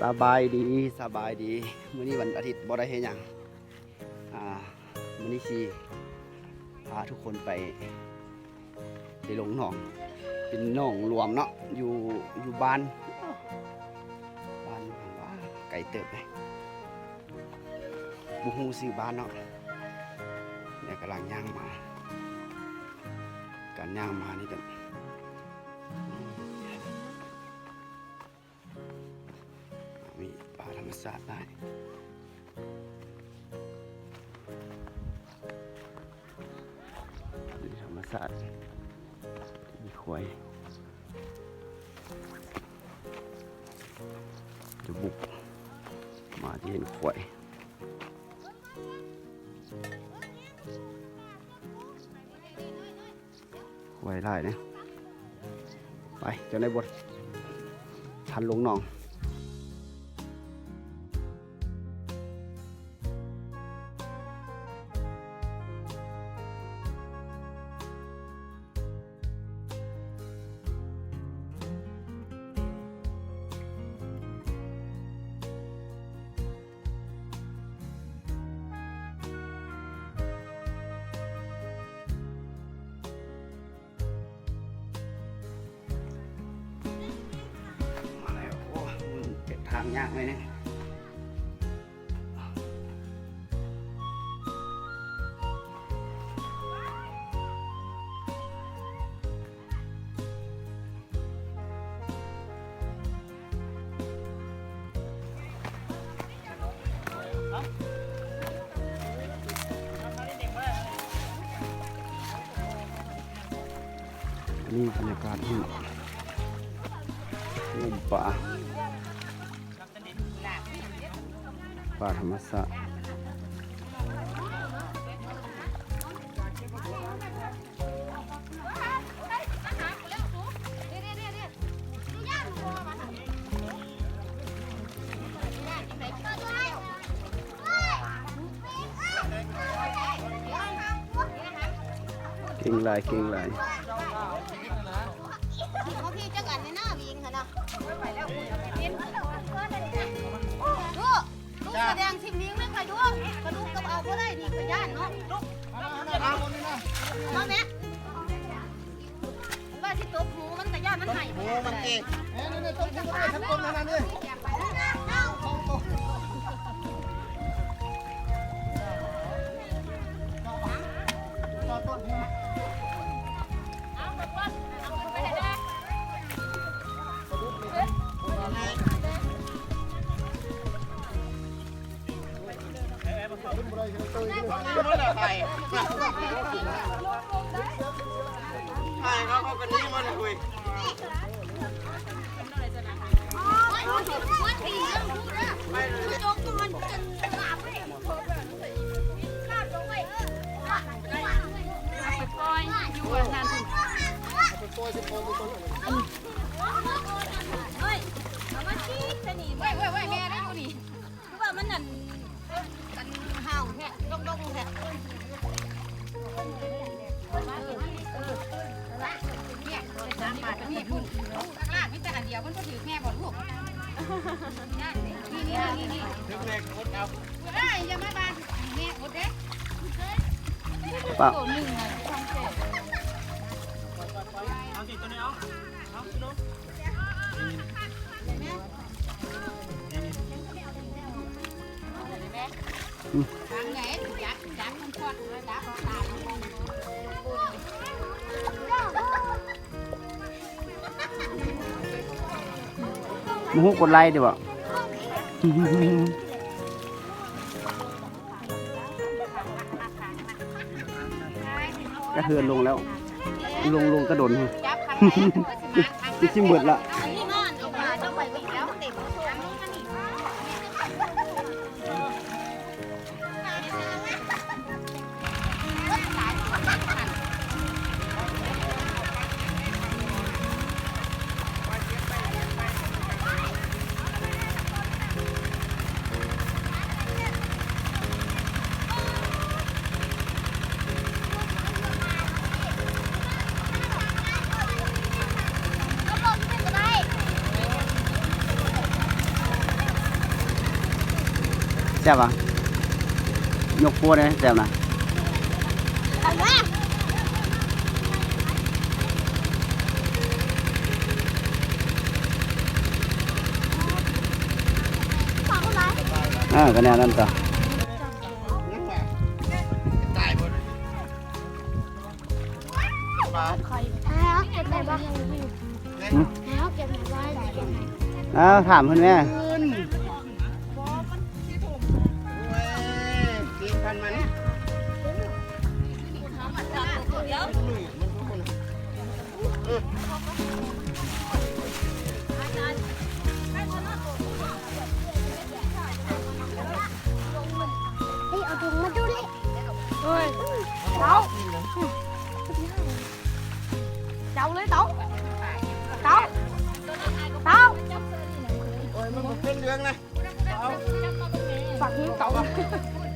ສະບາຍດີ ສະບາຍດີ. ມື້ນີ້ວັນອາທິດ ບໍ່ໄດ້ເຮັດຫຍັງ. ອ່າ ມື້ນີ້ຊິພາທຸກຄົນໄປ ໄປລົງໜອງ ເປັນໜອງລວມເນາະ ຢູ່ ຢູ່ບ້ານ ບ້ານຫຍັງຫວາ ໄກເຕີບເດ້ ບໍ່ຮູ້ຊື່ບ້ານເນາະ. ແລ້ວກຳລັງຍ່າງມາ ການຍ່າງມານີ້ກໍ ມີປ່າທຳມະຊາດຫຼາຍ ມີທຳມະຊາດ ມີຄວາຍ ຈະບຸກມາຈະເຫັນຄວາຍ. ຄວາຍຫຼາຍເດ້. ໄປ ຈັ່ງໃດບໍ່ທັນລົງໜອງ. ມາແລ້ວ ໂອ້ ມັນເປັນທາງຍາກໜ້ອຍໜຶ່ງ. ນີ້ບັນຍາກາດທີ່ງມປາ ປ່າທຳມະຊາດ. ເກັ່ງຫຼາຍ ເກັ່ງຫຼາຍ. ຂອງພີ່ຈັກອັນນີ້ນະ ວິງຫັ້ນນະ ລູກ ລູກສະແດງຊິບວິງແມ່ນຂະໂຍງ ກະດູກກະເອົາບໍ່ໄດ້ນີ້ ຂະຢ້ານເນາະ. ມາແມ່ ວ່າຊິຕົບຫູມັນກະຢ້ານມັນໄຫ້ ຫູມັນເອງ. ນີ້ໆໆ ຕົບຫູໄດ້ທັງຕົ້ນນັ້ນນີ້. ໄປປ່ອຍຢູ່ອັນນັ້ນພຸ້ນ ໄປປ່ອຍຊິປ່ອຍໄປກ່ອນ. ເອີຍ ເອົາມາຊີ້ຊະນີ້ ໄວ້ໆໆ ແມ່ໄດ້ຜູ້ນີ້ ຄືວ່າມັນອັນ ອັນຫ່າວແທ້ ດົກໆແທ້. ນີ້ ເປັນສາມບາດ ນີ້ພຸ້ນ ຂ້າງລ່າງມີແຕ່ອັນດຽວ ມັນບໍ່ຖືກແມ່ບໍ່ລູກ? ນີ້ໆໆໆ ເອີຍ ຢ່າມາບາດແມ່ອົດເດ້. ປະ ໂຕໜຶ່ງນະ ທຳແທ້ ເອົາຊິ ໂຕນີ້ເອົາ ເອົາ ບໍ່ຮູ້ກົດໄລເດ້ບໍ່? ກະເຮືອນລົງແລ້ວ ລົງ ລົງກະດົນ ຊິຊິເບິດລະ. ລົງຂຶ້ນບໍ່ໄດ້. ແຊບຫວາ? ຍົກໂປ້ໄດ້ແຊບນະ. ເອີ ກໍແນວນັ້ນຕົວະ. ເອົາ ຖາມເພິ່ນແມ້. ເອົາຖົງມາດູເລີຍ. ເອີຍ ເຕົາ ເຕົາເລີຍ ເຕົາ ເຕົາ ເຕົາ. ໂອ້ຍ ມັນບໍ່ເປັນເລື່ອງນະ. ຝາກເງິນເຕົາ.